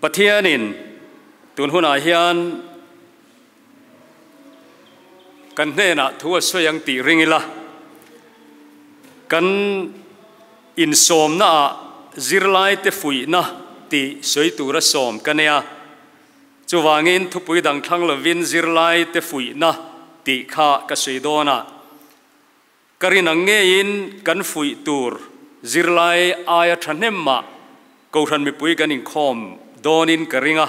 Pathianin tun hunah hian kan hnenah thu a sawi ang tih ring ila, kan insawmnaah zirlaite fuihna tih sawi tura sawm ka nei a. Chuvangin thupui dang thlang lovin zirlaite fuihna tih kha ka sawi dawn a. Ka rin ang ngeiin kan fuih tur zirlai aia thahnem mah Kohhran mipui kan inkhawm dawnin ka ring a,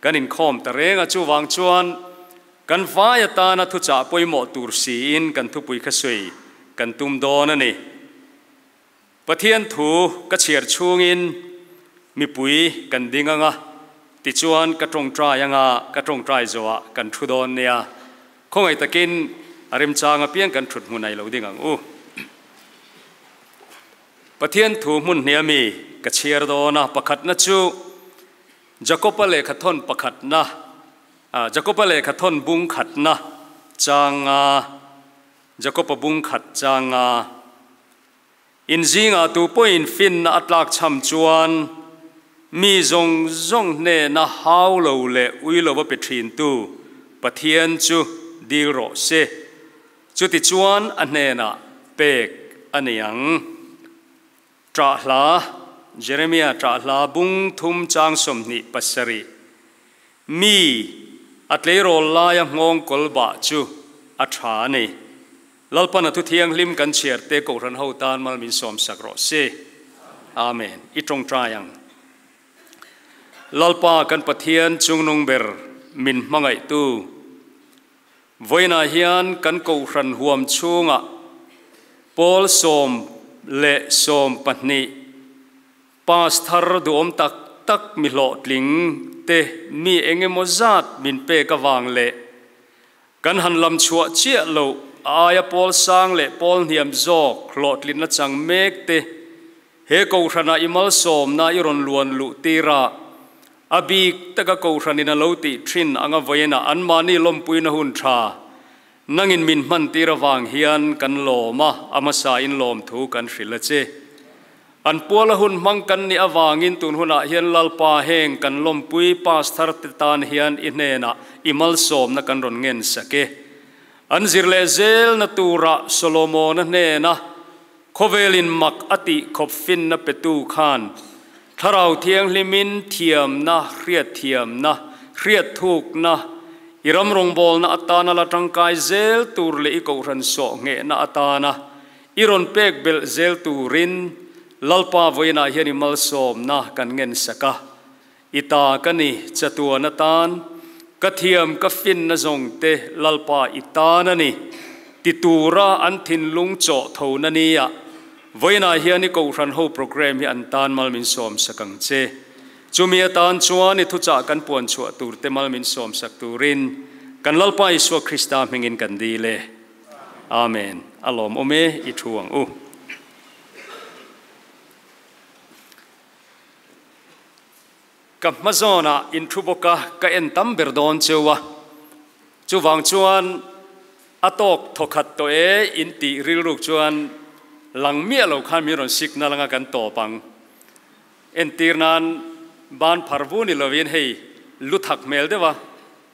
kan inkhawm ta reng a, chuvang chuan kan vai atana thuchah pawimawh tur siin kan thupui kha sawi kan tum dawn a ni. Pathian thu ka chhiar chhungin mipui kan ding ang a, tichuan ka tawngtai ang a, ka tawngtai zawhah kan thu dawn nia. Khawngaih takin a remchang apiang kan thut hmun ai lo ding ang u. Pathian thu hmun hnia mi ka chhiar dawn a, pakhatna chu Jakoba lehkhathawn pakhatna, Jakoba lehkhathawn bung khatna changa, Jakoba bung khat changa, In zingah tu pawhin finna a tlakchham chuan mi zawng zawng hnena hau lo leh ui lova pe thintu Pathian chu dil rawh se. Chutichuan a hnenah pek a ni ang. Ṭah hla, Jeremia ṭah hla bung thum chang 27, Mi a tleirawl laia nghawng kawl bah chu a ṭha a ni. Lalpan a thu thianghlim kan chhiar te Kohhran ho tan mal min sawm sak rawh se. Amen. I tawngtai ang. Lalpa kan Pathian chungnung ber min hmangaihtu, vawiinah hian kan Kohhran huam chhungah Pawl 12 Pass thar duhawm tak tak mi hlawhtling te mi engemaw zat min pek avang leh Kan han lam chhuah chiah loh a aia pawl sang leh pawl hniam zawk hlawhtlinna chang mek te he Kohhranah i malsawmna i rawn luan luh tir a, a bik taka Kohhranin a lo tih thin anga vawiinah anmahni lawmpuina hun tha nangin min hman tir avang hian kan lawm a, a hmasain lawmthu kan hrilh a che. An puala hun hmang kan nih avangin tun hunah hian Lalpa heng kan lawmpui Pastor te tan hian i hnenah i malsawmna kan rawn ngen sak e. An zir leh zelna turah Solomona hnena khawvelin mak a tih khawp finna petu khan Thlarau Thianghlimin thiamna, hriatthiamna, hriatthukna, i ram rawngbawlna atana la tangkai zel tur leh i kohhran sawh nghehna atana I rawn pek belh zel turin Lalpa vawiinah hian i malsawmna kan ngen sak a. I ta ka ni, chatuan atan, ka thiam ka finna zawng te Lalpa i tan a ni, ti tura an thinlung chawh tho na nia vawiinah hian i Kohhran ho program hi an tan mal min sawm sak ang che. Chumi atan chuan i thuchah kan puan chhuah tur te mal min sawm sak turin kan Lalpa Isua Krista hmingin kan dil e. Amen. A lawmawm e, i thu ang u. Ka hma zawnah in thu bawk a, ka en tam ber dawn cheu a. Chuvang chuan a tawk thawkhat tawh e in tih rilruk chuan lang miah lo khan min rawn signal anga kan tawp ang. Entir nan ban phar vu ni lovin hei lu thak hmel deuh a,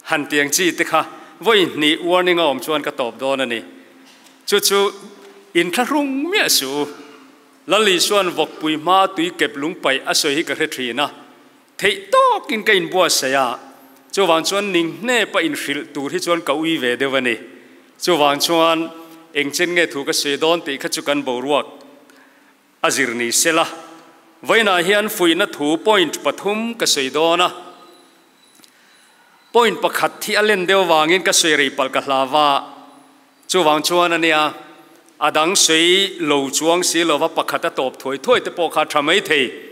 Han tiang chi te kha vawi hnih warning a awm chuan ka tawp dawn a ni. Chu chu inthlahrung miah suh u. Lal Isua'n vawkpui hma tui kep lung paih a sawi hi ka hre thin a, theih tawkin ka inbuatsaih a, chuvang chuan ning hnep a inhrilh tur hi chuan ka ui ve deuh a ni. Chuvang chuan engchen nge thu ka sawi dawn tih kha chu kan boruak a zir ni sela. Vawiinah hian fuihna thu point pathum ka sawi dawn a. Point pakhat hi a len deuh avangin ka sawi rei palh ka hlau a, chuvang chuan a nia, a dang sawi lo chuang si lova pakhat a tawp thuai thuai te pawh kha a tha mai thei.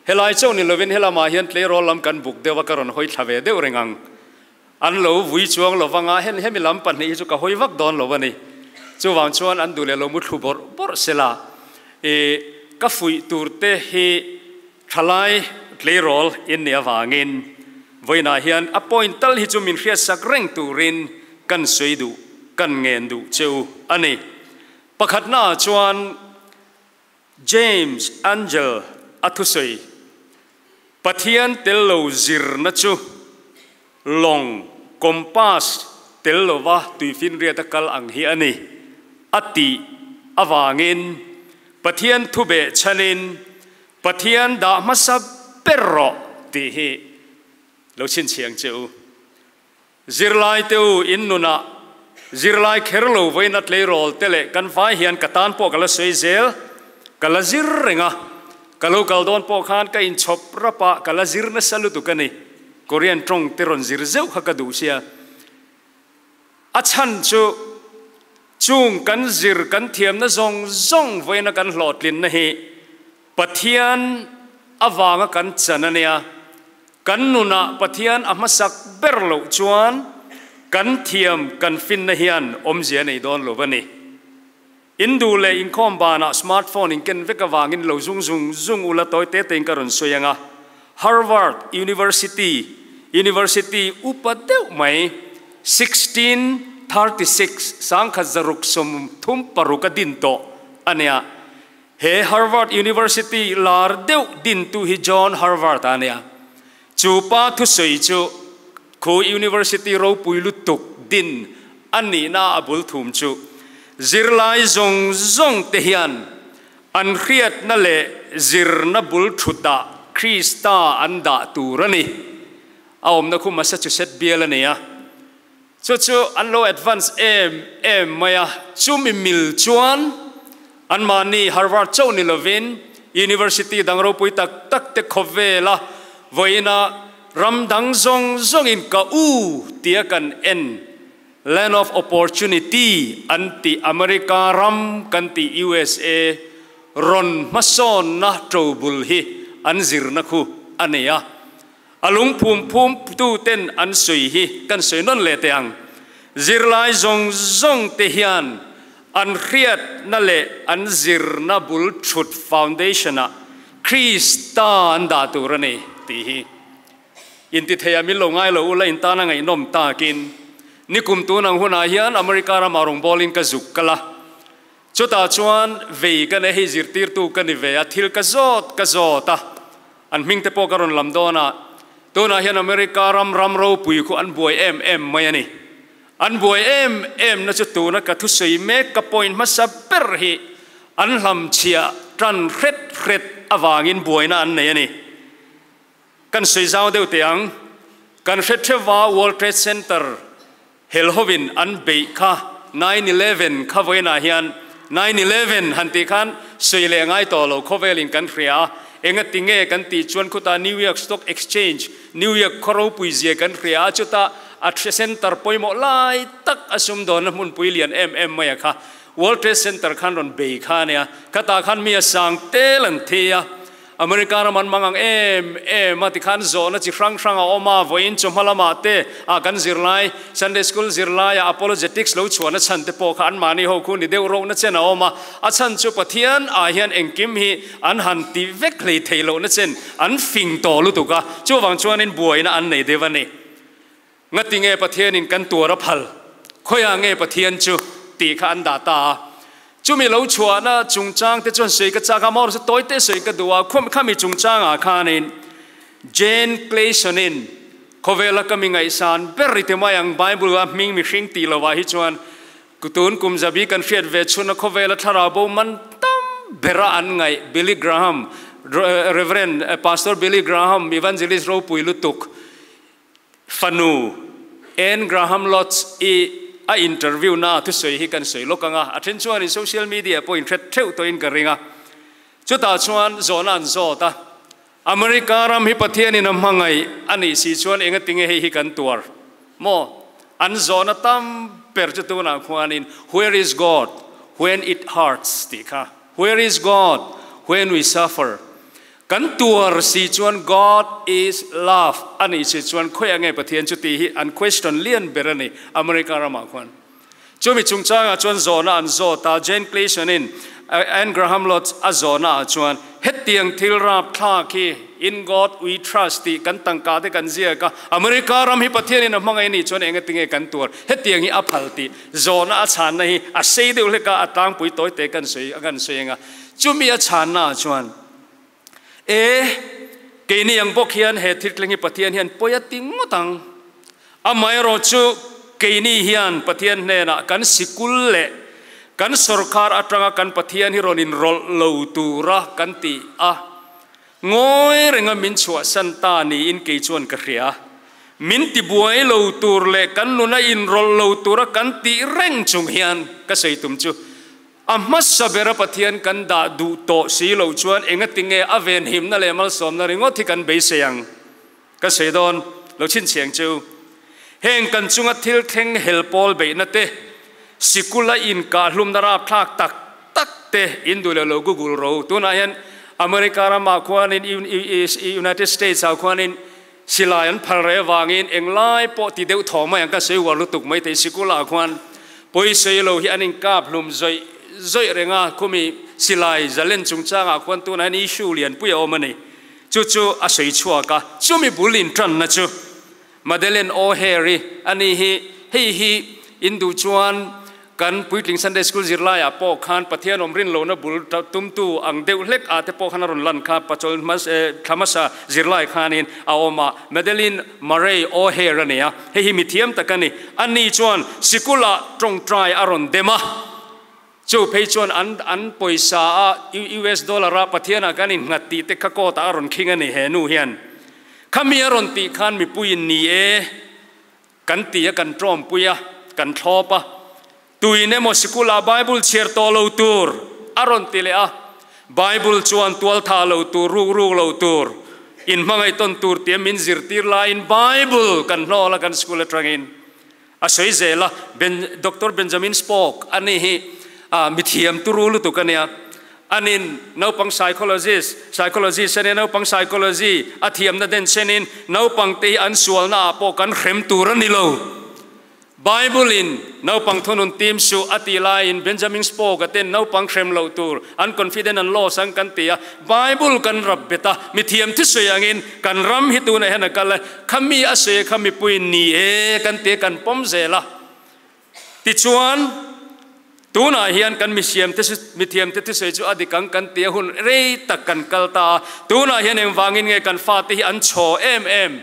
Helai chauh ni lovin helamah hian tleirawl lam kan buk deuh a, ka rawn hawi thla ve deuh reng ang. An lo vui chuang lo vanga hen hemi lam pahnih hi chu ka hawi vak dawn lo a ni. Chuvang chuan an duh leh lo mu thlu bawrh bawrh sela, i ka fuih tur te hi Thalai tleirawl in nih avangin vawiinah hian a point tal hi chu min hriatsak reng turin kan sawi duh, kan ngen duh che u a ni. Pakhatnaah chuan James Angel a thusawi. Pathian tel lo zirna chu lawng, compass, tel lova tuifinriata kal ang hi a ni, a tih avangin Pathian thu behchhanin Pathian dah hmasa ber rawh tih hi lo chhinchhiah ang che u. Zirlai te u in nunah zirlai kher lo vawiin a tleirawl te leh kan vai hian ka tan pawh ka la sawi zel, ka la zir reng a, ka lo kal dawn pawh khan ka inchhawp rap a, ka la zir nasa lutuk a ni. Korean tawng te rawn zir zeuh kha ka duh sia. A chhan chu chung kan zir kan thiamna zawng zawng vawiina kan hlawhtlinna hi Pathian avanga kan chan a nia. Kan nunah Pathian a hmasak ber loh chuan kan thiam kan finna hian awmzia a nei dawn lo a ni. In duh leh inkhawm banah smartphone in ken vek avangin lo zung zung zung ula tawi te tein ka rawn sawi ang a. Harvard University, University upa deuh mai, 1636, 1636 a din tawh a nia. He Harvard University lar deuh dintu hi John Harvard a nia. Chu pa thusawi chu khu University ropui lutuk din a nihna a bul thum chu zirlai zawng zawng te hian an hriatna leh zirna bul thutah Krista an dah tur a ni. A awmna khu Massachusetts bial a ni a. Chu chu an lo advance em em mai a, chumi mil chuan anmahni Harvard chauh ni lovin University dang ropui tak tak te khawvela vawiina ram dang zawng zawngin ka u tia kan en Land of Opportunity an tih America ram kan tih USA rawn hmasawnna ṭobul hi an zirna khu a nei a. A lungphum phum tu ten an sawi hi kan sawi nawn leh teh ang. Zirlai zawng zawng te hian an hriatna leh an zirna bul thut foundation ah Krista an dah tur a ni tih hi intithei ah min lo ngai lo ula in tan a ngaihnawm takin nikum tun ang hunah hian America ramah rawngbawlin ka zuk kal a. Chutah chuan vei ka nei hei zirtirtu ka ni ve a, thil ka zawt ka zawt a. An hming te pawh ka rawn lam dawn a, tunah hian America ram ram ropui khu an buai em em mai a ni. An buai em em na chu tuna ka thusawi mek ka point hmasa ber hi an hlamchhiah tan hret hret avangin buaina an nei a ni. Kan sawi zau deuh teh ang, kan hre theuva World Trade Center hel hovin an beih kha 9/11 kha vawiinah hian 9/11 han tih khan sawi leh ngai tawh lo khawvelin kan hria a, engati nge kan tih chuan khutah New York Stock Exchange, New York khaw ropui zia kan hria a, chutah a center pawimawh lai tak a sumdawnna hmunpui lian em em mai a kha World Trade Center khan rawn bei kha a nia, khatah khan mi a sang tel an thi a. America ram an mang ang em em a tikhan zawhna chi hrang hrang a awm a, vawiin chawhma lamah te ah kan zirlai, Sunday School zirlaia apologetics lo chhuahna chhan te pawh kha anmahni ho khu ni deuh rawhna chen a awm a, a chhan chu Pathian ah hian engkim hi an han ti vek hlei thei lohna chen an fing tawh lutuk a, chuvang chuanin buaina an nei deuh a ni. Ngati nge Pathianin kan tuar a phal? Khawiah nge Pathian chu? tih kha an dah ta a. Chumi lo chhuahna chungchang te chuan sawi ka chak a, amaherawhchu chu tawi te sawi ka duh a, khami chungchangah khanin Jane Clayson-in khawvela ka mi ngaihsan ber i ti mai ang, Bible-a hming mihring tih lovah hi chuan tun kum zabi kan hriat ve chhuna khawvela thlarau bo man tam bera an ngaih Billy Graham, Reverend Pastor Billy Graham, Evangelist ropui lutuk, Fanu, Anne Graham Lotz i a interview na thusawi hi kan sawi lawk ang a, a then chuan in social media pawh in hret theuh tawhin ka ring a. Chutah chuan zawhna an zawt a, America ram hi Pathianin a hmangaih a nih si chuan engatinge hei hi kan tuar maw? An zawhna tam ber chu tunah khuanin Where is God when it hurts tih kha, Where is God when we suffer? Kan tuar si chuan God is love a nih si chuan khawiah nge Pathian chu tih hi an question lian ber a ni America ramah khuan. Chumi chungchangah chuan zawhna an zawt a, Jane Clayson-in Anne Graham Lotz a zawhnaah chuan hetiang thil rapthlak hi In God we trust tih kan tangka te kan ziak a, America ram hi Pathianin a hmangaih a nih chuan engati nge kan tuar hetiang hi a phal tih zawhna a chhanna hi a sei deuh hlek a, a tlangpui tawi te kan sawi a kan sawi ang a. Chumi a chhannaah chuan E! Keini ang bawk hian he thil thleng hi Pathian hian pawi a ti ngawt ang. Amaherawhchu keini hian Pathian hnenah kan sikul leh kan sawrkar atanga kan Pathian hi rawn inrawlh lo tura kan ti a, ngawi renga min chhuahsan ta niin kei chuan ka hria. Min tibuai lo tur leh kan nuna inrawlh lo tura kan tih reng chung hian ka sawi tum chu A hmasa bera Pathian kan dah duh tawh si loh chuan engatinge a venhimna leh malsawmna ringawt hi kan beisei ang? Ka sawi dawn lo chhinchhiang chu heng kan chunga thil thleng hel pawl beihna te, sikula inkahhlumna rapthlak tak tak te in duh leh lo Google ro. Tunah hian America ramah khuanin United States ah khuanin silai an phal reh avangin englai pawh ti deuh thaw mai ang ka sawi uar lutuk mai thei sikulah khuan pawisawi lo hi an inkap hlum zawih zawih reng a, khumi silai zalen chungchangah khuan tunah hian issue lianpui a awm a ni. Chu chu a sawi chhuak a, chumi bul intanna chu Madeleine O'Hare-i a ni hi, hei hi in duh chuan Kan puitling Sunday School zirlaiah pawh khan Pathian awm rin lohna bul tumtu ang deuh hlek ah te pawh khan a rawn lan kha Pachawl thla hmasa zirlai khanin a awm a, Madeline Murray O'Hare a ni a, hei hi mithiam tak a ni. Ani chuan sikulah tawngtai a rawn dem a, chu phei chuan an an pawisa a US dollar a Pathianah kan innghat tih te kha court ah a rawn khing a ni he nu hian. Khami a rawn tih khan mipuiin ni e. Kan ti a, kan tawmpui a, kan thlawp a. Tuin emaw sikula Bible chhiar tawh lo tur a rawn ti leh a. Bible chuan tualtha lo tur, ruk ruk lo tur, inhmangaih tawn tur tia min zirtir laiin Bible kan hnawl a kan school atangin. A sawi zel a, Ben, Doctor Benjamin Spock a ni hi mithiam turu lutuk a nia. Anin naupang psychologist, psychologist a nia, naupang psychology a thiamna den chenin naupang te hi an sualna ah pawh kan hrem tur a ni lo. Bible in naupang thunun tim suh a tih laiin Benjamin Spock a ten naupang hrem loh tur an confident an loss ang kan ti a, Bible kan rap bet a, mithiam thusawi angin kan ram hi tunah hian a kal a, khami a sawi kha mipuiin ni e kan ti a kan pawm zel a. Tichuan, tunah hian kan misiamte mithiamte thusawi chu a dik ang kan ti a, hun rei tak kan kal ta a. Tunah hian engvangin nge kan fate hi an chhaw em em?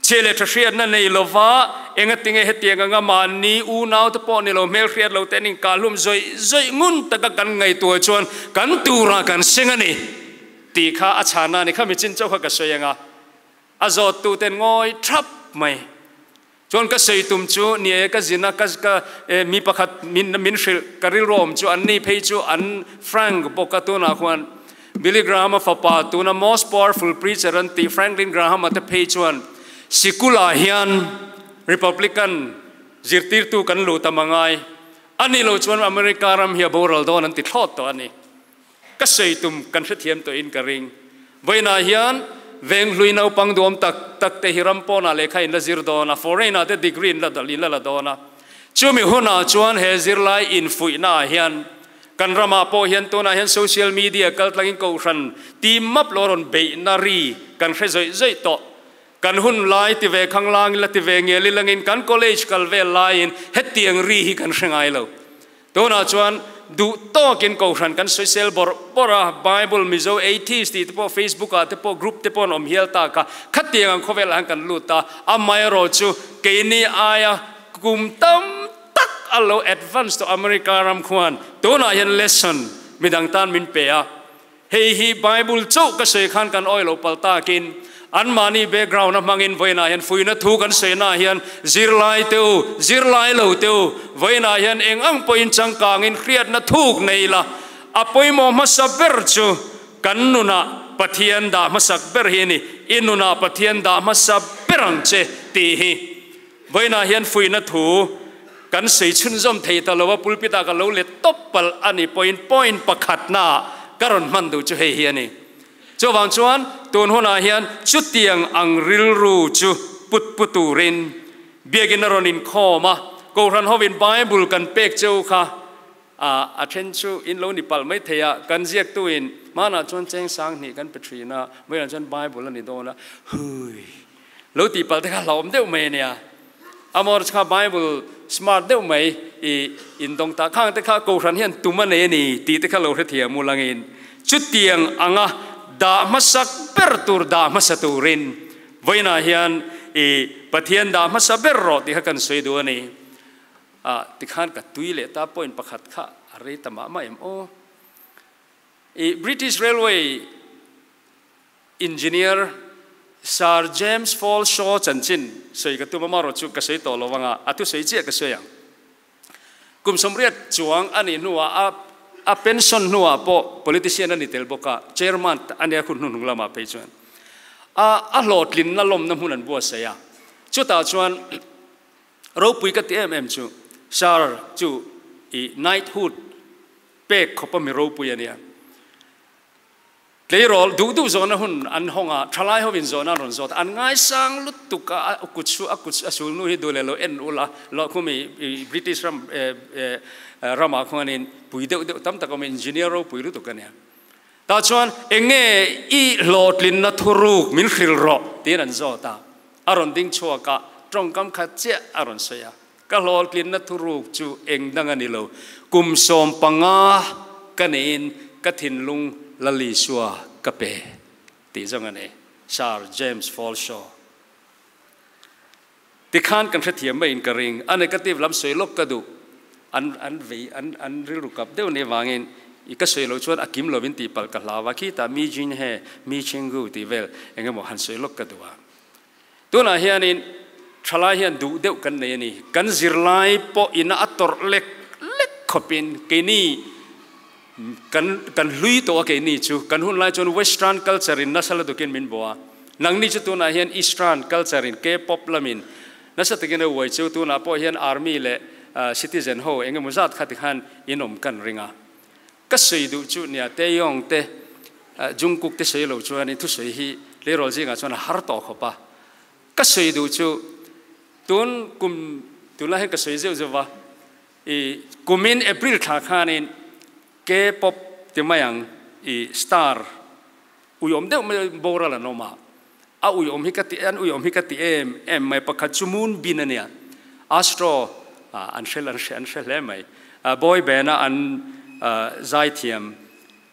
Chhia leh tha hriatna nei lova engatinge hetiang anga mahni unaute pawh ni lo, hmel hriat lo te an inkahlum zawih zawih ngun taka kan ngaihtuah chuan kan turah kan seng a ni tih kha a chhana a ni. Khami chin chauh kha ka sawi ang a, a zawttuten ngawi thap mai. Chuan ka sawi tum chu ni e ka zin a ka ka e mi pakhat min min hrilh ka rilru awm chu an ni phei chu an Frank bawk a tunah khuan Billy Graham a fapa tuna most powerful preacher an tih Franklin Graham a te phei chuan sikulah hian Republican zirtirtu kan luh tam angai a ni lo chuan America ram hi a boral dawn an ti thlawt tawh a ni. Ka sawi tum kan hrethiam tawhin ka ring. Vawiinah hian Venghlui naupang duam tak tak te hi ram pawnah lehkha in la zir dawn a, foreign ah te degree in la in la la dawn a. Chumi hunah chuan he zirlai infuihna ah hian kan ramah pawh hian tunah hian social media kaltlangin kohhran team map lo rawn beihna ri kan hre zawih zawih tawh. Kan hun lai ti ve khang langin la ti ve nge lilangin kan college kal vel laiin hetiang ri hi kan hre ngai lo. Tunah chuan duh tawkin kohhran kan sawisel bawrh bawrh a, Bible Mizo Atheist tih te pawh Facebook ah te pawh group te pawh an awm hial tak a, khatiang ang khawvelah hian kan lut a, amaherawh chu keini aia kum tam tak a lo advance tawh America ram khuan tunah hian lesson midang tan min pe a, Hei hi Bible chauh ka sawi khan kan awih loh palh takin anmahni background a hmangin vawiinah hian fuihna thu kan sawina ah hian zirlai te u, zirlai lo te u, vawiinah hian eng ang pawhin changkangin hriatna thuk nei ila a pawimawh hmasa ber chu kan nunah Pathian dah hmasak ber hi a ni. I nunah Pathian dah hmasa ber ang che tih hi Vawiinah hian fuihna thu kan sawi chhunzawm thei ta lo a, pulpit ah ka lo let tawp palh a ni pawhin point pakhatna ah ka rawn hman duh chu hei hi a ni. Chuvang chuan tun hunah hian chutiang ang rilru chu put pu turin biakin a rawn inkhawm a, Kohhran hovin Bible kan pek che u kha a a then chu in lo ni palh mai thei a, kan ziaktuin hmanah chuan cheng sang hnih kan pe thin a, vawiinah chuan Bible a ni dawn a, hui. Lo tih palh te kha hlauhawm deuh mai a nia. Amor kha Bible smart deuh mai i indawng ta khang te kha Kohhran hian tum a nei a ni tih te kha lo hrethiam u langin chutiang anga dah hmasak ber tur dah hmasa turin vawiinah hian i Pathian dah hmasa ber rawh tih kha kan sawi duh a ni. Ah tikhan ka tui leh ta point pakhat kha a rei ta mah mah em aw. I British Railway Engineer Sir James Falshaw chanchin sawi ka tum a, amaherawh chu ka sawi tawh lo anga a thusawi chiah ka sawi ang. Kum 80 chuang a nih hnuah a a pension hnuah pawh politician a ni tel bawk a, chairman a nia khun hnuhnung lamah phei chuan a a hlawhtlinna lawmna hmun an buatsaih a. Chutah chuan ropui ka ti em em chu Sir chu i knighthood pek khawpa mi ropui a nia. Tleirawl duh duh zawhna hun an hawng a, thalai hovin zawhna an rawn zawt a, an ngaisang lutuk a, a kut chu a kut a sul nu hi duh leh lo en ula, lo khumi British ram ramah khuanin pui deuh deuh tam tak awm engineer ropui lutuk a nia. Tah chuan eng nge i hlawhtlinna thuruk min hrilh rawh tiin an zawt a, a rawn ding chhuak a, tawngkam khat chiah a rawn sawi a, ka hlawhtlinna thuruk chu eng dang a ni lo, kum 15 ka neiin ka thinlung Lalisua ka pe tih zawng a ni, Sir James Falshaw. Tikhan kan hrethiam maiin ka ring, a negative lam sawi lawk ka duh, an an vei an an rilru kap deuh nih avangin i ka sawi loh chuan a kim lovin tih palh ka hlau a, khitah mi Jin he, mi Chingu tih vel eng emaw han sawi lawk ka duh a. Tunah hianin thalai hian duh deuh kan nei a ni. Kan zirlai pawh ina a tawrh lek lek khawpin keini kan kan hlui tawh a keini chu kan hun lai chuan western culture in nasa lutukin min bawh a. Nangni chu tunah hian eastern culture in K-pop lamin nasa takin a uai chu tunah pawh hian army leh citizen ho eng emaw zat kha tikhan in awm kan ring a. Ka sawi duh chu nia Taeyong te Jungkook te sawi lo chuan in thusawi hi tleirawl zingah chuan a har tawh khawp a. Ka sawi duh chu tun kum tunlai hian ka sawi zeuh zeuh va i kumin April thla khanin K-pop ti mai ang i star uiawm deuh mai boral an awm a. A uiawm hi ka ti an uiawm hi ka ti em em mai pakhat chu Moon Bin a nia Astro an hre an hre an hre hle mai boy band a an zaithiam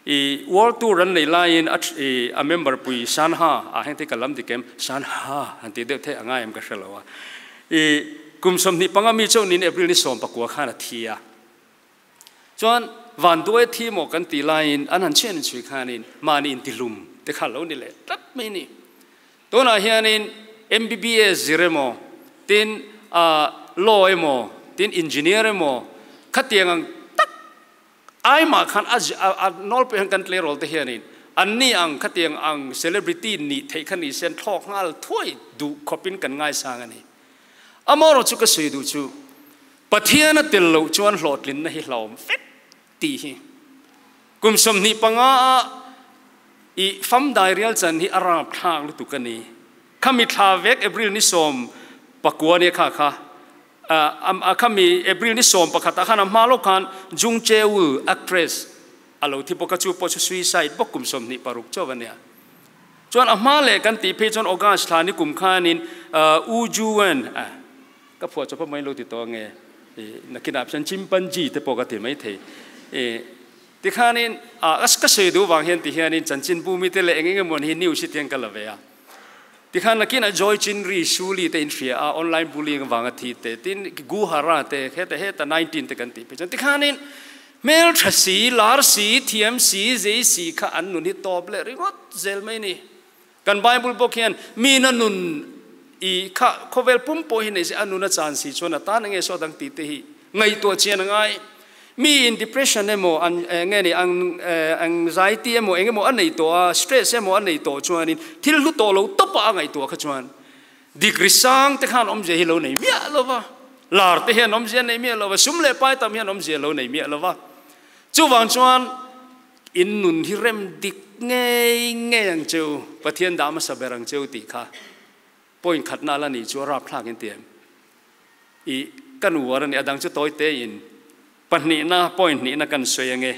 i world tour an nei laiin a i a member pui Sanha ah heng te ka lam dik em Sanha han tih deuh theih a ngai em ka hre lo a i kum 25 mi chauh niin April ni 19 khan a thi a Chuan vanduai thi maw kan tih laiin an han chhian inchhui khanin mahni intihlum te kha lo ni leh tlat mai ni. Tunah hianin MBBS zir emaw, tin law emaw, tin engineer emaw khatiang ang tak ai mah khan a nawlpui hian kan tleirawl te hianin anni ang khatiang ang celebrity nih theih kha ni se an thlawk nghal thuai duh khawpin kan ngaisang a ni. Amaherawhchu chu ka sawi duh chu Pathian a tel loh chuan hlawhtlinna hi hlauhawm vek tih hi kum 25 ah i fam dairial chan hi a rapthlak lutuk a ni. Khami thla vek April ni 19 nia kha kha a khami April ni 11 ah khan a hma lawk khan Jung Chae-woo actress a lo thi bawk a, chu pawh chu suicide bawk kum 26 chauh a nia. Chuan a hma leh kan tih phei chuan August thla ni kum khanin U Ju-eun a Ka phuah chawp a mai lo ti tawh ange i nakinah chuan chimpanzee te pawh ka ti mai thei i tikhanin a ka sawi duh vang hian ti hianin chanchin bu mite leh eng eng emaw hi news hi tiang ka la ve a tikhan nakinah Joy Chinri Suli te in hria a online bullying avanga thi te tin Guhara te heta heta 19 te kan tih phei chuan tikhanin hmeltha si lar si thiam si zei si kha an nun hi tawp leh ringawt zel mai ni. Kan Bible bawk hian mi na nun i kha khawvel pum pawh hi nei se a nun a chan si chuan a tan enge saw dang tih te hi ngaihtuah chian a ngai. Mi in depression emaw an nge ni ang anxiety emaw eng emaw a nei tawh a stress emaw a nei tawh chuanin thil hlu tawh lo tawp a a ngaihtuah kha chuan degree sang te khan awmzia hi lo nei miah lo va, lar te hian awmzia nei miah lo va, sum leh pai tam hian awmzia lo nei miah lo va. Chuvang chuan In nun hi rem dik ngei ngei ang cheu, Pathian dah hmasa ber ang cheu tih kha point khatna la nih chu a rapthlak in ti em? I kan uar a ni, a dang chu tawi te in pahnihna point hnihna kan sawi ange,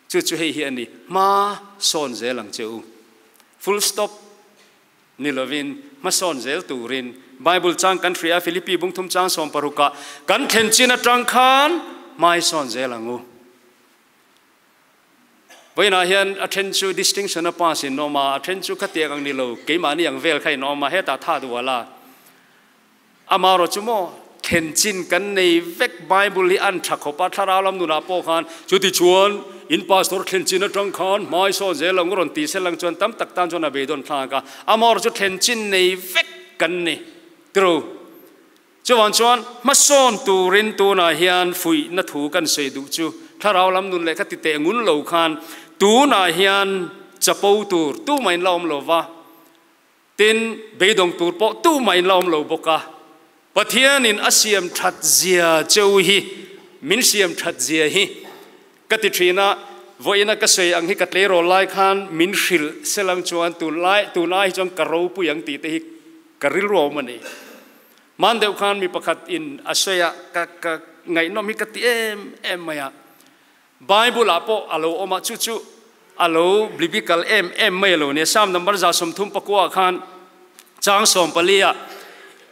chu chu hei hi a ni, hma sawn zel ang cheu, full stop ni lovin hmasawn zel turin Bible chang kan hria Philippi bungthum chang 16 ah kan thlen chin atang khan hmai sawn zel ang u. Vawiinah hian a then chu distinction a pass in awm a, a then chu khatiang ang ni lo, keimahni ang vel kha in awm a, hetah tha dual a. Amaherawh chu maw, thlen chin kan nei vek, Bible hi an tha khawp a, thlarau lam nunah pawh khan chutichuan in pastor thlen chin atang khan hmai sawn zel ang rawn ti sel ang chuan tam tak tan chuan a beidawn thlak a, amaherawh chu thlen chin nei vek kan ni. Tiro. Chuvang chuan hmasawn turin tunah hian fuihna thu kan sawi duh chu thlarau lam nun leh kha ti teh ngun lo khan tunah hian chapo tur tumah in la awm lo va, tin beidawng tur pawh tumah in la awm lo bawk a. Pathianin a siam that zia cheu hi, min siam that zia hi ka ti thin a, vawiina ka sawi ang hi ka tleirawl lai khan min hrilh selang chuan tunlai tunai hi chuan ka ropui ang tih te hi Ka rilru a awm a ni. Hman deuh khan mi pakhat in a sawi a, ka ka ngaihnawm hi ka ti em em mai a. Bible ah pawh a lo awm a, chu chu a lo biblical em em mai a lo nia. Psalm number 134 ah khan chang 14 ah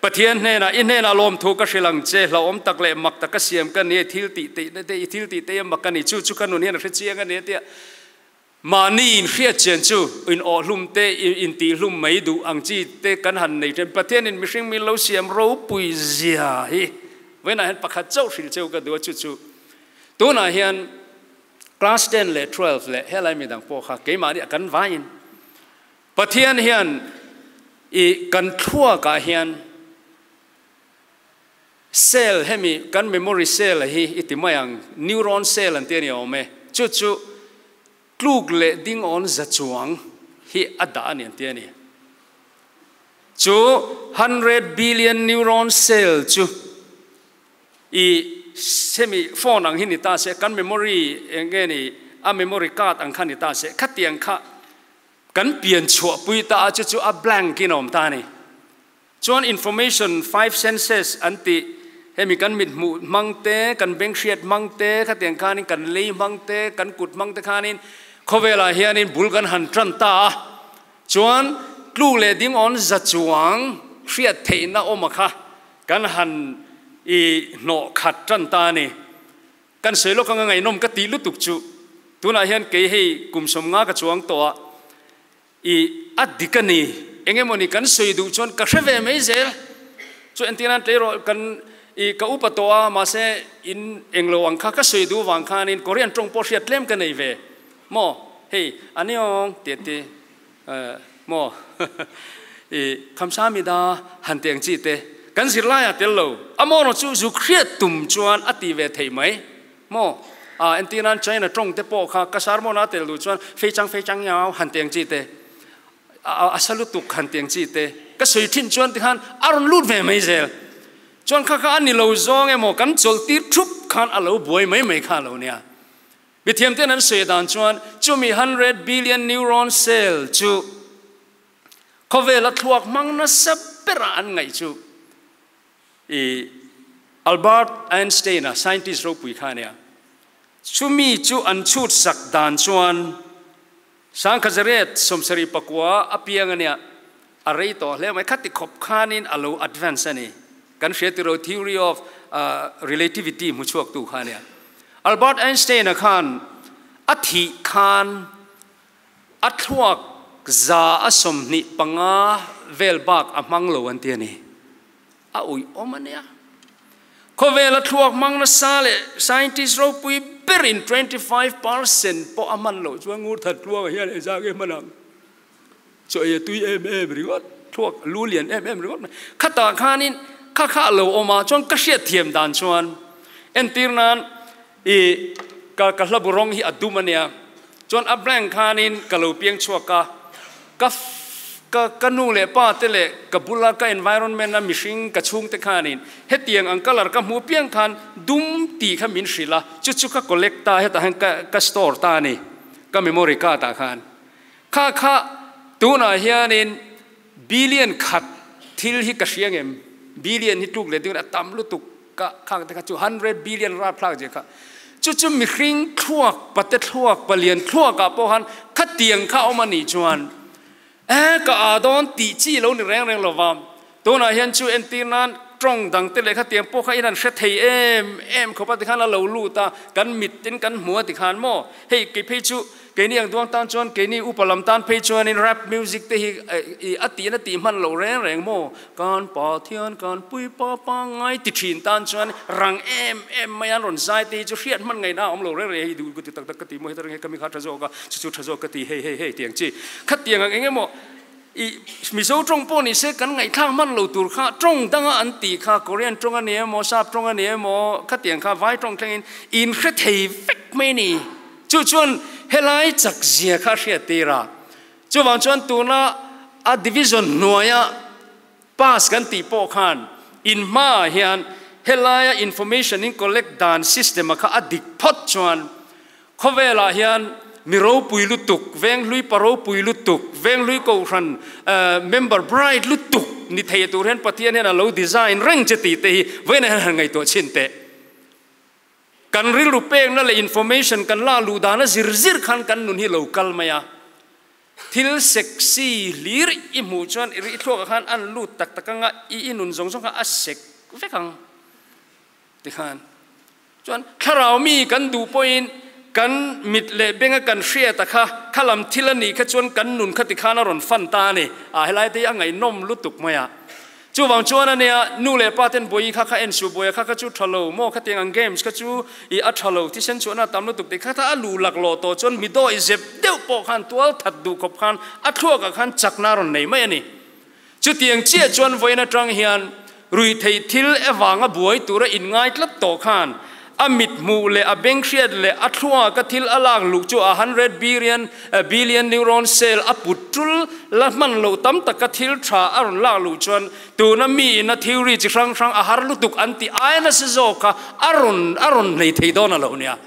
Pathian hnenah i hnenah lawmthu ka hrilh ang che, hlauhawm tak leh mak taka siam ka ni, thil tih teihna te i thil tih teih a mak a ni, chu chu ka nun hian a hre chiang a ni a tia. Mahni inhriat chian chu inawhhlum te, intihhlum mai duh ang chi te kan han nei ṭhen. Pathianin mihring min lo siam ropui zia hi vawiinah hian pakhat chauh hrilh cheu ka duh a, chu chu tunah hian class ten leh twelve leh helai midang pawh kha keimahni a kan vaiin Pathian hian i kan thluakah hian Cell hemi kan memory cell hi i ti mai ang, neuron cell an ti a ni awm e, chu chu tluk leh ding awn za chuang hi a dah a ni an ti a ni. Chu hundred billion neuron cell chu i hemi phone ang hi ni ta se, kan memory eng nge ni a memory card ang kha ni ta se, khatiang kha kan pian chhuah pui ta a chu chu a blank in a awm ta a ni. Chuan information five senses an tih, hemi kan mit hmuh hmang te, kan beng hriat hmang te, khatiang khanin kan lei hmang te, kan kut hmang te khanin khawvelah hianin bul kan han tan ta a. Chuan tluk leh ding awn za chuang hriat theihna awm a kha kan han i hnawh khat tan ta a ni. Kan sawi lawk anga ngaihnawm ka tih lutuk chu tunah hian kei hei kum 50 ka chuang tawh a, I a dik a ni. Eng emaw ni kan sawi duh chuan ka hre ve mai zel. Chu entir nan tleirawl kan i ka upa tawh a, mahse in englo ang kha ka sawi duh vang khanin Korean tawng pawh hriat tlem ka nei ve. Maw hei aniawng tih a ti maw i khamsamida han tih ang chi te kan zirlai ah tel lo. A maw chu zuk hriat tum chuan a ti ve thei mai. Maw? A, entir nan China tawng te pawh kha ka sermon a tel duh chuan fei chang fei chang yao han teng chi te, a sa lutuk han teng chi te, ka sawi thin chuan tikhan a rawn lut ve mai zel. Chuan kha kha a ni lo zawng emaw kan chawlh tir thup khan a lo buai mai mai kha a lo nia. Mithiam ten an sawi dan chuan chumi hundred billion neuron cell chu khawvela thluak hmang nasa berah an ngaih chu. I Albert Einstein-a scientist ropui kha a nia. Chumi chu an chhut sak dan chuan Sangkhazariat 74 a piang a nia, a rei tawh hle mai. Khati khawp khanin a lo advance a ni. Kan hria tiro theory of relativity hmu chhuaktu kha a nia. Albert Einstein-a khan a thih khan A thluak 125 vel bak a hmang lo an ti a ni. A uih awm a nia. Khawvel a thluak hmang nasa leh scientist ropui berin 25% pawh a hman loh chuan ngur that tluangah hian engzah nge hman ang? Chaw ei a tui em em ringawt, thluak lu lian em em ringawt mai. Khatah khanin kha kha a lo awm a, chuan ka hriatthiam dan chuan entir nan I ka ka hlabu rawng hi a dum a nia. Chuan a blank khanin ka lo piang chhuak a, ka ka ka nu leh pa te leh ka bula ka environment a mihring ka chhung te khanin hetiang ang colour ka hmuh piang khan dum tih kha min hrilh a, chu chu ka collect ta hetah hian ka ka store ta a ni, ka memory card ah khan. Kha kha tunah hianin billion khat thil hi ka hria ngem? Billion hi tluk leh ding a tam lutuk. Ka khang te kha chu hundred billion rap thlak zia kha chu chu mihring thluak pate thluak palian thluak ah pawh khan khatiang kha awm a nih chuan e ka a dawn tih chi lo ni reng reng lova tunah hian chu entir nan tawng dang te leh khatiang pawh kha in an hre thei em em khawp a tikhan a lo lut a kan mit ten kan hmu a tikhan maw hei kei phei chu. Keini ang duang tan chuan keini upa lam tan phei chuanin rap music te hi i a tihna tih hman loh reng reng maw? Kan Pathian kan puipa pangngai ti thin tan chuan rang em em mai an rawn zai te hi chu hriat hman ngaihna a awm lo reng reng hei duh ka ti tak tak ka ti maw heta reng hei ka mi kha tha zawk a chu chu tha zawk ka ti hei hei hei tiang chi khatiang ang eng emaw i Mizo tawng pawh ni se kan ngaihthlak hman lo tur kha tawng danga an tih kha Korean tawng a ni emaw Sap tawng a ni emaw khatiang kha vai tawng thlengin in hre thei vek mai a ni. Chu chuan helai chak zia kha a hriat tir a. Chuvang chuan tuna a division hnuaia pass kan tih pawh khan in hmaah hian helaia information in collect dan system a kha a dik phawt chuan khawvelah hian mi ropui lutuk, venghlui pa ropui lutuk, venghlui kohhran member bright lutuk ni thei tur hian Pathian hian a lo design reng che tih te hi vawiinah hian han ngaihtuah chhin teh. Kan rilru pekna leh information kan lak luh dana zir zir khan kan nun hi lo kal mai a. Thil sexy hlir i hmuh chuan i ri thluakah khan an lut tak tak anga i i nun zawng zawng kha a sek vek ang tikhan. Chuan thlarau mi kan duh pawhin kan mit leh benga kan hriata kha khalam thil a nih kha chuan kan nun kha tikhan a rawn fan ta a ni. A helai te hi a ngaihnawm lutuk mai a. Chuvang chuan a nia, nu leh pa ten Bawihi kha kha en suh, Bawiha kha kha chu tha lo maw, khatiang ang games kha chu i a tha lo, thisen chhuahna a tam lutuk tih kha kha a lu laklawh tawh chuan mi dawi zep deuh pawh khan tual that duh khawp khan a thluakah khan chakna a rawn nei mai a ni. Chutiang chiah chuan vawiin atang hian ruihtheih thil evanga buai tura inngai tlat tawh khan A mit hmuh leh a beng hriat leh a thluaka thil a lak luh chu a hundred billion billion neuron cell a put tul la hman loh tam taka thil tha a rawn lak luh chuan tuna mi in a theory chi hrang hrang a har lutuk an tih aia nasa zawk kha a rawn a rawn nei thei dawn a lo nia.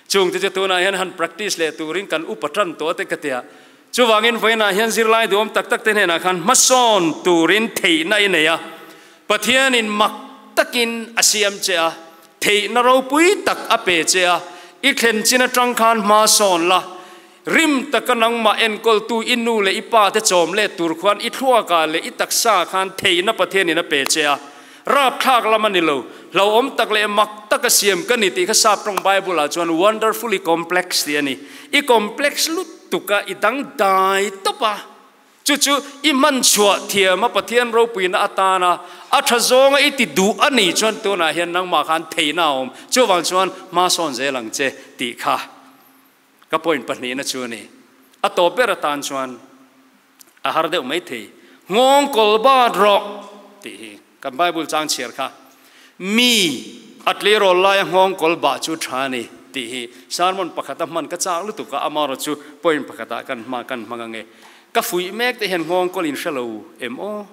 Chung te chu tunah hian han practice leh turin kan upa tan tawh te ka tia. Chuvangin vawiinah hian zirlai duhawm tak tak te hnenah khan hmasawn turin theihna i nei a, Pathianin mak takin a siam che a, theihna ropui tak a pe che a, i thlen chin atang khan hma sawn la, rim taka nangmah enkawltu i nu leh i pa te chawm let tur khuan i thluakah leh i taksa khan theihna Pathianin a pe che a. Rapthlak lam a ni lo, hlauhawm tak leh mak taka siam ka ni tih kha Sap tawng Bible ah chuan wonderfully complex tih a ni. I complex lutuk a, i dangdai tawp a. Chu chu i hman chhuah thiam a Pathian ropuina atana a tha zawnga i ti duh a nih chuan tunah hian nangmah khan theihna a awm. Chuvang chuan hma sawn zel ang che tih kha ka point pahnihna chu a ni. A tawp ber atan chuan a har deuh mai thei. Nghawng kawl bat rawh tih hi kan Bible chang chhiar kha mi a tleirawl laia nghawng kawl bah chu tha a ni tih hi sermon pakhata hman ka chak lutuk a, amaherawh chu point pakhatah kan hma kan hmang ange. Ka fuih mek te hian nghawng kawl in hre lo em aw?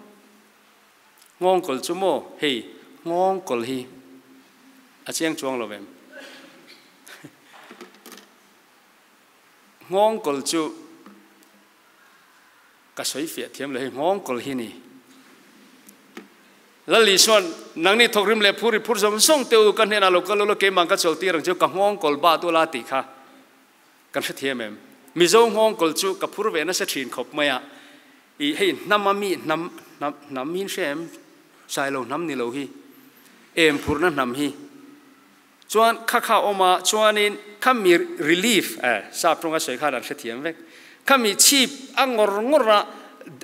Nghawng kawl chu maw? Hei nghawng kawl hi a chiang chuang lo em? Nghawng kawl chu Ka sawi fiah thiam lo hei nghawng kawl hi ni. Lal Isuan, Nangni thawkrim leh phur i phur zawng zawng te u, ka hnenah lo kal ula keimah ka chawl tir ang chu ka nghawng kawl bat ula tih kha kan hrethiam em? Mizo nghawng kawl chu ka phur ve nasa thin khawp mai a, i hei hnam a mi hnam hnam hnam hi in hria em? Sailo hnam ni lo hi, em phurna hnam hi. Chuan kha kha awm a, chuanin kha mi relief eh sap tawnga sawi khan an hrethiam vek. Kha mi chhip a ngawr ngawr a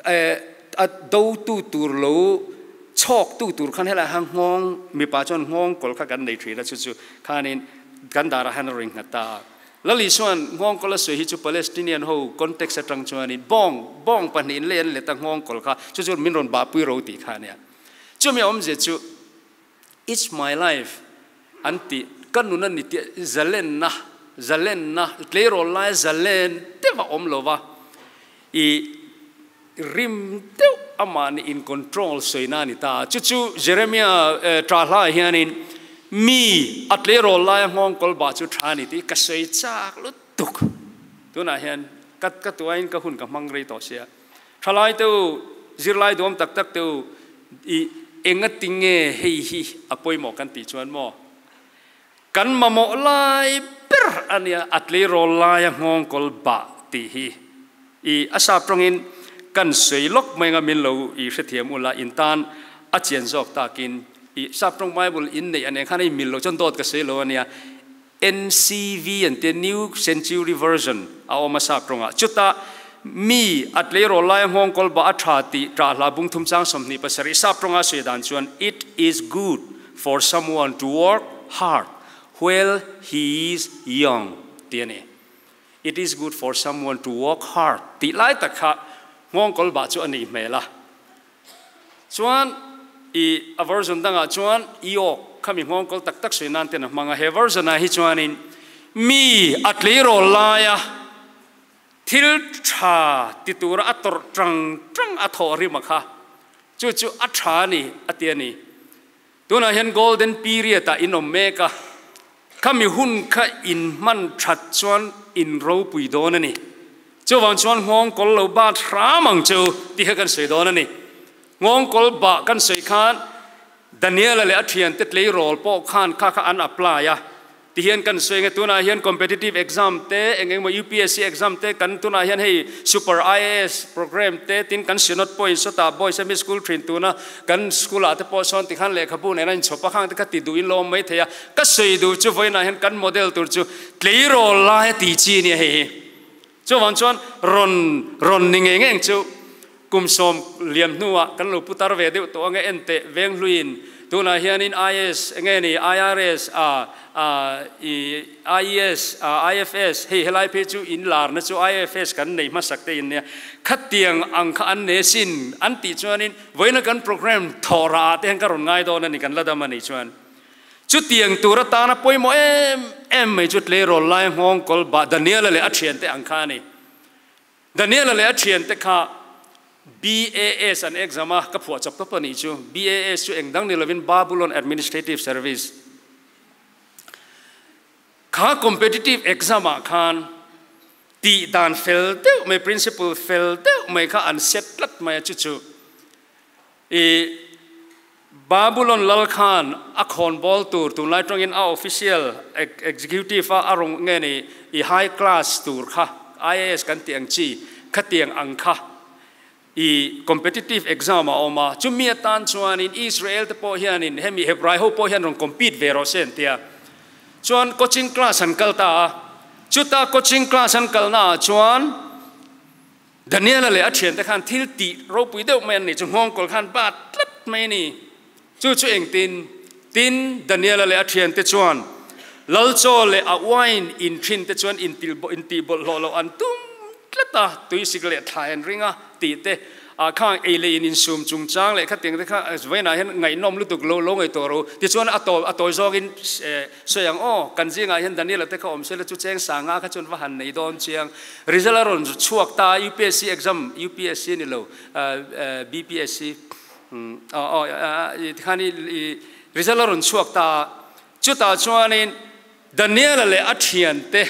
eh a do tu tur lo chhawk tu tur khan helai khan nghawng mipa chuan nghawng kawl kha kan nei thin a chu chu khanin kan darah hian a rawn inghat ta a. Lali chuan nghawng kawl a sawi hi chu Palestinian ho context atang chuanin bawng bawng pahnihin lei an let a nghawng kawl kha chu chu min rawn bahpui ro tih kha a nia. Chumi awmzia chu It's my life an ti, ka nun a ni tih zalenna, zalenna, tleirawl laia zalen deuh a awm lo va, i rim deuh amah nih in control sawina a ni ta. Chu chu Jeremia tah hlaah hianin mi a tleirawl laia nghawng kawl bah chu tha a ni tih ka sawi chak lutuk. Tunah hian ka ka tuain ka hun ka hmang rei tawh sia. Thalai te u, zirlai duam tak tak te u, i enga tinge hei hi a pawimawh kan tih chuan maw? Kan mamawh lai ber a nia, a tleirawl laia nghawng kawl bah tih hi i a sap tawngin kan sawi lawk mai anga min lo i hrethiam ula in tan a chian zawk takin i sap tawng Bible in neih a nen khan a inmil loh chuan dawt ka sawi lo a nia. NCV an tia New Century Version a awm a sap tawngah. Chutah mi a tleirawl laia nghawng kawl bah a tha tih ṭah hla bung thum chang 27 sap tawnga sawi dan chuan It is good for someone to work hard while he is young tih a ni. It is good for someone to work hard tih lai tak kha nghawng kawl bah chu a nih hmel a. Chuan i a version dangah chuan yoke kha mi nghawngkawl tak tak sawi nan ten a hmang a, he version ah hi chuanin mi a tleirawl laia thil tha ti tura a tawrh tang tang a thawh rim a kha chu chu a tha a ni a ti a ni. Tunah hian golden period ah in awm mek a, khami hun kha in hman that chuan in ropui dawn a ni. Chuvang chuan nghawngkawl lo bat hram ang chu tih kha kan sawi dawn a ni. Nghawngkawl bah kan sawi khan Daniela leh a thiante tleirawl pawh khan kha kha an apply a. Ti hian kan sawi nge tunah hian competitive exam te eng engemaw UPSC exam te kan tunah hian hei super IAS program te tin kan synod pawhin sawtah boys a mi school thin tuna kan school ah te pawh sawn tikhan lehkhabu nen a inchhawp a khang te kha ti duhin lawm mai thei a ka sawi duh chu vawiinah hian kan model tur chu tleirawl lai a ti chi nia hei hi chuvang chuan rawn rawn ni ngei ngei ang chu Kum 10 liam hnuah kan lo putar ve deuh tawh ange en teh veng hluiin tunah hianin IAS enge ni IRS a a i IES a IFS hei helai phei chu in larna chu IFS kan nei hmasak te in nia khatiang ang kha an ne sin an tih chuanin vawiina kan program thawhrah ah te hian ka rawn ngai dawn a ni kan la dam a nih chuan chutiang tur atana pawimawh em em mai chu tleirawl lai nghawng kawl bah Daniela leh a thiante ang kha a ni. Daniela leh a thiante kha BAS an exam a, ka phuah chawp tawp a nih chu. BAS chu eng dang ni lovin Babylon Administrative Service. Kha competitive exam ah khan tih dan fel deuh mai, principle fel deuh mai kha an set tlat mai a, chu chu i Babylon lal khan a khawnbawl tur tunlai tawngin a official executive a a rawn nge ni i high class tur kha IAS kan tih ang chi khatiang ang kha i competitive exam a awm a chumi atan chuanin Israel te pawh hianin hemi Hebrai ho pawh hian rawn compete ve rawh se an tia chuan coaching class an kal ta a chuta coaching class an kalna ah chuan Daniela leh a thiante khan thil tih ropui deuh mai an nih chu nghawngkawl khan bat tlat mai a ni. Chu chu engtin? Tin, Daniela leh a thiante chuan lal chaw leh a wine in thin te chuan intih bawlhhlawh loh an tum tlat a, tuisik leh thlai an ring a tih te ah khang ei leh in insum chungchang leh khatiang te kha vawiinah hian ngaihnawm lutuk lo lo ngaihtuah ro. Tichuan a tawi zawngin Sawi ang aw, kan zingah hian Daniela te kha awm sela chu cheng sanga kha chuan va han nei dawn chiang. Result a rawn chhuak ta a, UPSC exam, UPSC ni lo, BPSC, aw aw tikhan i result a rawn chhuak ta a, chutah chuanin Daniela leh a thiante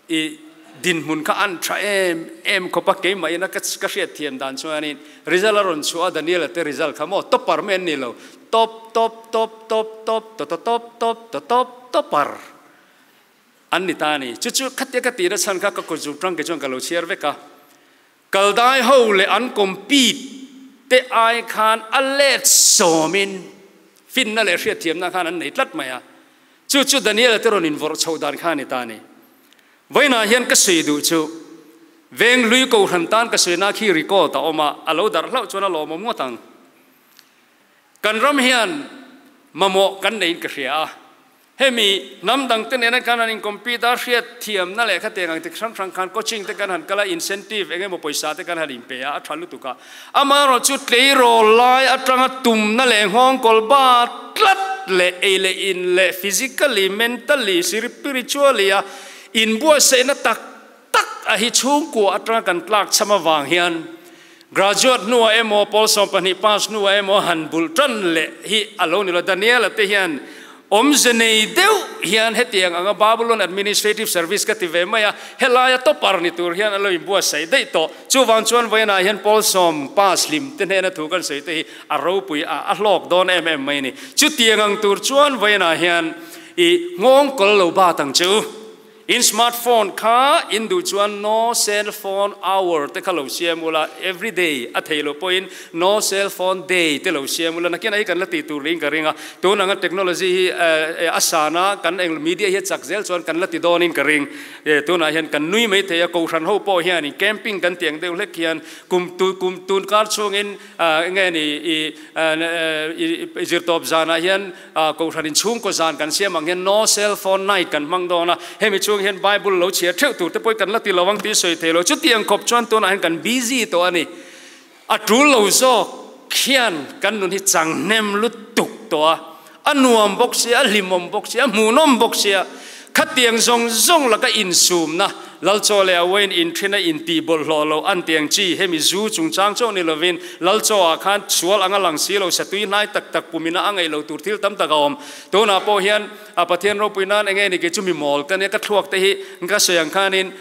I dinhmun kha an tha em em khawp a, keimah ina ka hriat thiam dan chuanin result a rawn chhuah a, Daniela te result kha maw topper mai an ni lo, top top top top top to to top top to top topper an ni ta a ni. Chu chu khatia ka tihna chhan kha ka kut zuk tang ke chuan ka lo chhiar vek a, Kaldai ho leh an compete te ai khan a let sawmin finna leh hriatthiamna khan an nei tlat mai a, Chu chu Daniela te rawn invawrh chhoh dan kha a ni ta a ni. Vawiinah hian ka sawi duh chu, veng hlui kohhran tan ka sawina khi record a awm a, a lo darh hlauh chuan a lawmawm ngawt ang. Kan ram hian mamawh kan neiin ka hria a, hemi hnam dang te nena kan han incompete a, hriat thiamna leh khatiang ang te hrang hrang khan coaching te kan han kal a, incentive eng emaw pawisa te kan han inpe a, a tha lutuk a. Amaherawh chu tleirawl lai atanga tumna leh nghawngkawl ba tlat leh ei leh in leh physically, mentally, spiritually a inbuatsaihna tak tak a hi chhungkua atanga kan tlak cham avang hian graduate hnuah emaw pawl 12 pass hnuah emaw han bulh tan leh hi a lo ni lo. Daniela te hian Awmze nei deuh hian hetiang anga Babylon Administrative Service ka ti ve mai a, helaia topper ni tur hian a lo inbuatsaih daih tawh. Chuvang chuan vawiinah hian Paul sawm pass hlim te hnena thu kan sawi te hi a ropui a, a hlawk dawn em em mai a ni. Chutiang ang tur chuan vawiinah hian i nghawng kawl lo bat ang che u. In smartphone kha in duh chuan no cell phone hour te kha lo siam ula, everyday a theih loh pawhin no cell phone day te lo siam ula, nakin ah hi kan la tih tur niin ka ring a, tun anga technology hi a san a, kan eng media hi a chak zel chuan kan la ti dawnin ka ring. Tunah hian kan nui mai thei a, Kohhran ho pawh hianin camping kan tih ang deuh hlek hian kum kum tun kar chhungin enge ni i zirtawp zanah hian Kohhran in chhungkaw zan kan siam ang hian no cell phone night kan hmang dawn a, hemi chhung hian Bible lo chhiar theuh tur te pawh kan la ti lo ang tih sawi thei lo. Chutiang khawp chuan tunah hian kan busy tawh a ni. A tul lo zawk khian kan nun hi chang hnem lutuk tawh a, a nuam bawk sia, a hlimawm bawk sia, a hmuhnawm bawk sia. Khatiang zawng zawng laka insumna, Lalchaw leh Awain inthin a intih bawlhhlawh loh an ti ang chi, hemi zu chungchang chauh ni lovin Lalchaw ah khan sual anga lang si lo, satui hnai tak tak pumina a ngaih lo tur thil tam tak a awm. Tunah pawh hian a Pathian ropui nan enge ni kei chu mi mawl ka nia, ka thluak te hi ka sawi ang khanin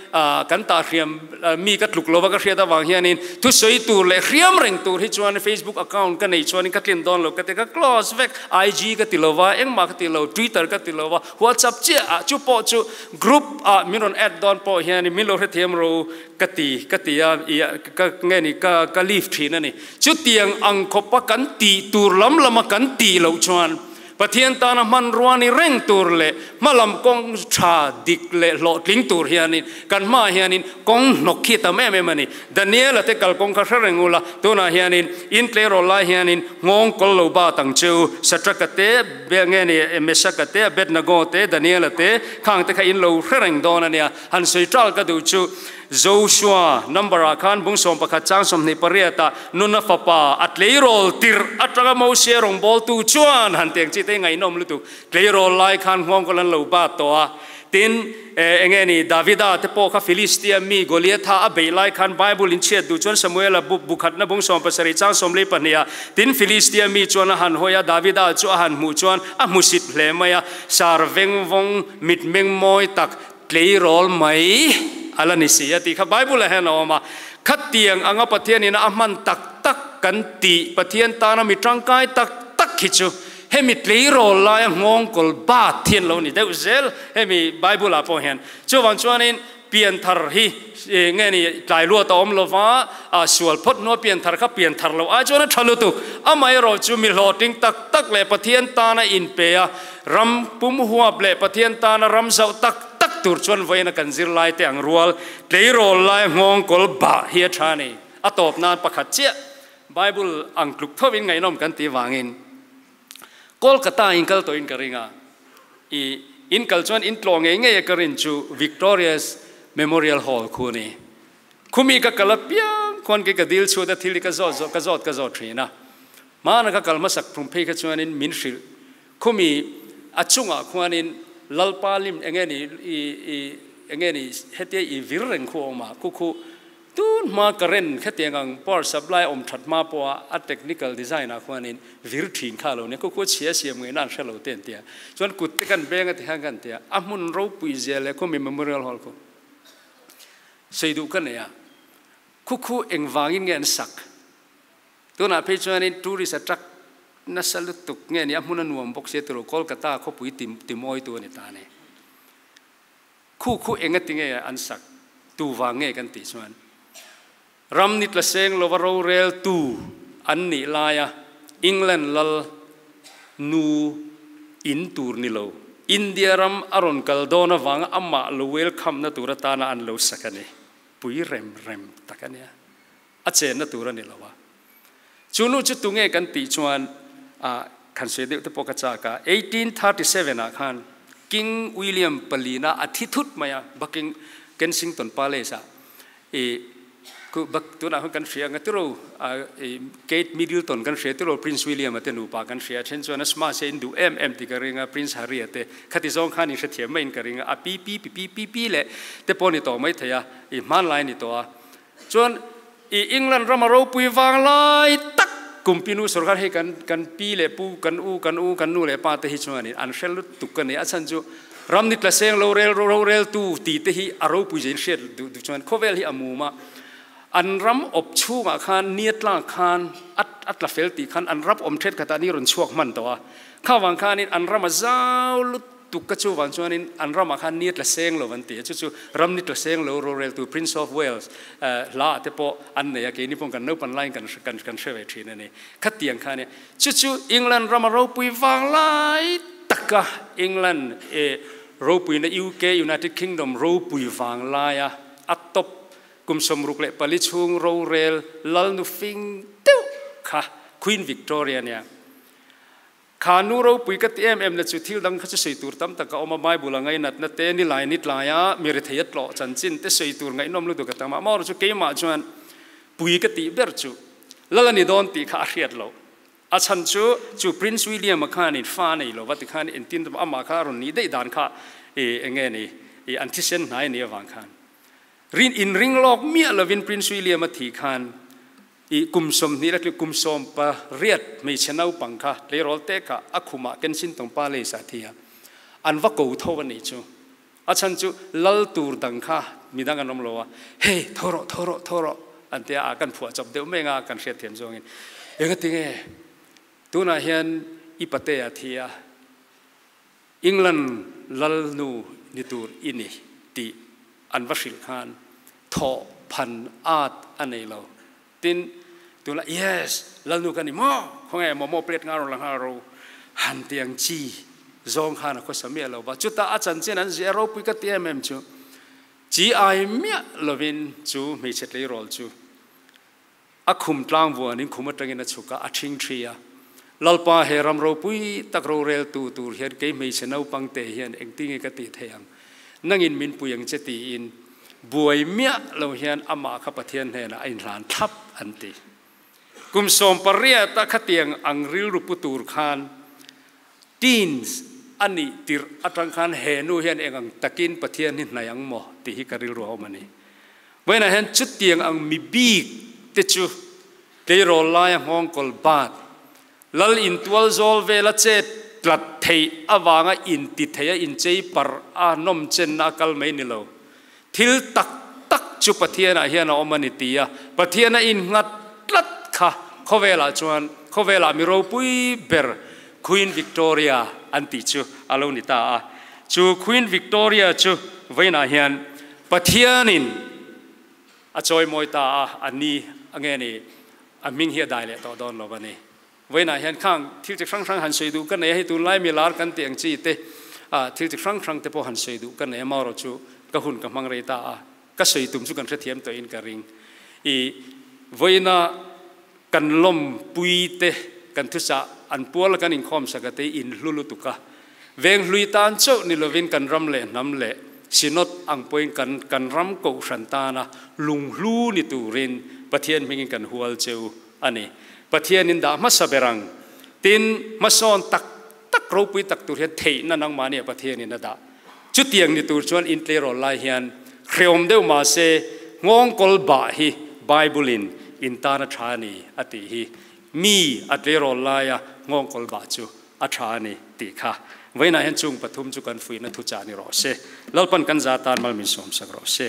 kan tah hriam mi ka tluk lova ka hriat avang hianin thusawi tur leh hriam reng tur hi chuan Facebook account ka nei chuanin ka tlin dawn lo ka ti, ka close vek, IG ka ti lova, engmah ka ti lo, Twitter ka ti lova, WhatsApp chiah ah chu pawh chu group ah min rawn add dawn pawh hian min lo hrethiam ro ka ti ka ti a i ka nge ni ka ka leave thin a ni. Chutiang ang khawpa kan tih tur lam lama kan tih loh chuan Pathian tana hmanrua ni reng tur leh hmalam kawng tha dik leh hlawhtling tur hianin kan hmaah hianin kawng hnawk khi tam em em a ni. Daniela te kalkawng kha hre reng ula, tunah hianin in tleirawl lai hianin nghawng kawl lo bat ang che u, Satraka te, Nge ni Mesaka te, Abednego te, Daniela te, khang te kha in lo hre reng dawn a nia. Han sawi ṭal ka duh chu Joshua number ah khan bung 11 chang 28 ah nuna fapa a tleirawl tirh aṭanga Mosia rawngbawltu chuan han teng chi te ngaihnawm lutuk. Tleirawl lai khan nghawngkawl an lo bat tawh a. Tin, enge ni, Davida te pawh kha Filistia mi Goliatha a beih lai khan Bible in chhiat duh chuan Samuela bu bukhatna bung 17 chang 42 ah, tin Filistia mi chuan a han hawi a, Davida chu a han hmuh chuan a hmusit hle mai a, sar veng vawng mitmeng mawi tak tleirawl mai a la ni si a tih kha Bible ah hian a awm a. Khatiang anga Pathian ina a hman tak tak kan tih Pathian tana mi tangkai tak tak hi chu Hemi tleirawl laia nghawngkawl bat hi an lo ni deuh zel hemi Bible ah pawh hian. Chuvang chuanin pianthar hi nge ni tlai luat a awm lova, sual phawt hnua pianthar kha pianthar loh ai chuan a tha lutuk. Amaherawh chu mi hlawhtling tak tak leh Pathian tana inpe a, ram pum huap leh Pathian tana ram zauh tak tak tur chuan vawiin a kan zirlai te ang rual tleirawl laia nghawngkawl bah hi a tha a ni. A tawp nan pakhat chiah Bible ang tluk thovin ngaihnawm kan tih vangin Kolkata in kal tawhin ka ring a, i in kal chuan in tlawh ngei ngei a ka rin chu Victoria's Memorial Hall khu a ni. Khumi ka kal apiang khuan kei ka dil chhut a thil hi ka zawt zawt ka zawt ka zawt thin a. Hmana ka kal hmasak phung phei kha chuanin min hrilh khumi a chungah khuanin Lalpa lim enge ni i i enge ni hetia i vir reng khu a awm a, khu khu Tun hma current khatiang ang power supply awm that hma pawha a technical design ah khuanin vir thin kha lo nia, khu khu chhia siam ngaihna an hre lo te an tia. Chuan kut te kan veng a ti khan kan tia, a hmun ropui zia leh khumi memorial hall khu sawi duh ka nei a, khu khu engvangin nge an sak? Tunah phei chuanin tourist attract nasa lutuk nge ni a hmun a nuam bawk sia tilo Kolkata khawpui timawitu a ni ta a ni. Khu khu enga ti nge an sak tu vang nge kan tih chuan ram ni tla seng lova rorel tu an nih laia England lal nu in tur ni lo India ram a rawn kal dawn avanga amah lo welcome na tur atana an lo sak a ni. Pui rem rem tak a nia. A chenna tur a ni lo a. Chu nu chu tunge kan tih chuan ah khan sawi deuh te pawh ka chak a, 1837 ah khan King William palina a thi thut mai a, Bucking Kensington Palace ah i khu bak tunah khan kan hria anga tiro i Kate Middleton kan hria tiro Prince William a te nupa kan hria then chuan a sma se in duh em em ti ka ring a Prince Harry a te khati zawng khan in hrethiam mai in ka ring a, a pi pi pi pi pi pi leh te pawh ni tawh mai thei a i hmanlai ni tawh a chuan I England rama ropui vang lai tak kumpinu sorkar hei kan kan pi leh pu kan u kan u kan nu leh pa te hi chuanin an hre lutuk a ni. A chhan chu ram ni tla seng lo rel rorel tu tih te hi a ropui zein hriat duh duh chuan khawvel hi a mum a. An ram awp chhungah khan ni a tlak khan a a tla fel tih khan an ram awm thenkhatah ni rawn chhuak hman tawh a. Kha vang khanin an ram a zau lutuk. lutuk ka chu vang chuanin an ramah khan ni a tla seng lo an ti a, chu chu ram ni tla seng lo roreltu Prince of Wales hla ah te pawh an nei a, keini pawh kan naupan laiin kan kan kan hre ve thin a ni. Khatiang kha a nia. Chu chu England rama ropui vang lai taka England eh ropuina UK United Kingdom ropui vang laia a top kum 64 chhung rorel lalnu fing deuh kha Queen Victoria a nia. Kha nu ropui ka ti em em na chu thil dang kha chu sawi tur tam tak a awm a, Bible a ngainatna te, nilai ni tlaia mi rethei a tlawh chanchin te sawi tur ngaihnawm lutuk a tam a, amaherawhchu keimah chuan pui ka tih ber chu Lal a ni dawn tih kha a hriat loh. A chhan chu chu Prince William-a khanin fa a nei lo va tikhan entin amah kha a rawn nih daih dan kha i eng nge ni i an thisen hnai a nih avang khan rin inring lawk miah lovin Prince William-a thih khan I kum 20 le kum 18 hmeichhe naupang kha tleirawl te kha a khumah Kensington Palace ah thi a, an va ko tho a nih chu. A chhan chu lal tur dang kha midang an awm lo a, hei tho rawh, tho rawh, tho rawh an ti a, kan phuah chawp deuh meng a, kan hriatthiam zawngin engati nge tunah hian i pate a thi a, England lal nu ni tur i ni tih an va hrilh khan thawh phan at a nei lo. Tin, tunah yes, lal nu ka ni maw? Khawnge momo plate nga rawn la nghal ro han ti ang chi zawng khan a khawsa miah lo va. Chutah a chanchin an ziah ropui ka ti em em chu chi ai miah lovin chu hmeichhe tleirawl chu A khum tlang vuanin khum atangin a chhuk a, a thing thi a. Lalpa, he ram ropui tak roreltu tur hian kei hmeichhe naupang te hian engtinge ka tih theih ang? Nangin min pui ang che tiin buai miah lo hian amah kha Pathian hnenah a inhlan thlap an ti. Kum 18 a khatiang ang rilru pu tur khan teens a nih tirh atang khan he nu hian eng ang takin Pathian hi hnai ang maw tih hi ka rilru a awm a ni. Vawiinah hian chutiang ang mi bik te chu tleirawl laia nghawngkawl bat, lal intual zawl vela chet tlat theih avanga inti theia inchei parh a nawm chenna a kal mai ni lo. Thil tak tak chu Pathianah hian a awm a ni ti a, Pathian a innghat tlat kha khawvelah chuan khawvelah mi ropui ber Queen Victoria an tih chu a lo ni ta a. Chu Queen Victoria chu vawiinah hian Pathianin a chawimawi ta a, a ni a nge ni, a hming hi a dai leh tawh dawn lo a ni. Vawiinah hian khang thil chi hrang hrang han sawi duh ka nei a, hei tunlai mi lar kan tih ang chi te, thil chi hrang hrang te pawh han sawi duh ka nei a, marawh chu ka hun ka hmang rei ta a, ka sawi tum chu kan hrethiam tawhin ka ring. I vawiina kan lawmpui te, kan thuchah an pual kan inkhawm sak a te in hlu lutuk a, Veng hlui tan chauh ni lovin kan ram leh hnam leh Synod ang pawhin kan kan ram kohhran tana lunghlu ni turin Pathian hmingin kan hual cheu a ni. Pathianin dah hmasa ber ang. Tin, hmasawn tak tak ropui tak tur hian theihna nangmahni ah Pathianin a dah. Chutiang ni tur chuan intleirawl lai hian hreawm deuh mahse nghawngkawl bah hi Bible-in in tan a tha a ni a tih hi mi a tleirawl laia nghawngkawl bah chu a tha a ni tih kha vawiinah hian chung pathum chu kan fuihna thuchah ni rawh se. Lalpan kan za tan mal min sawmsak rawh se.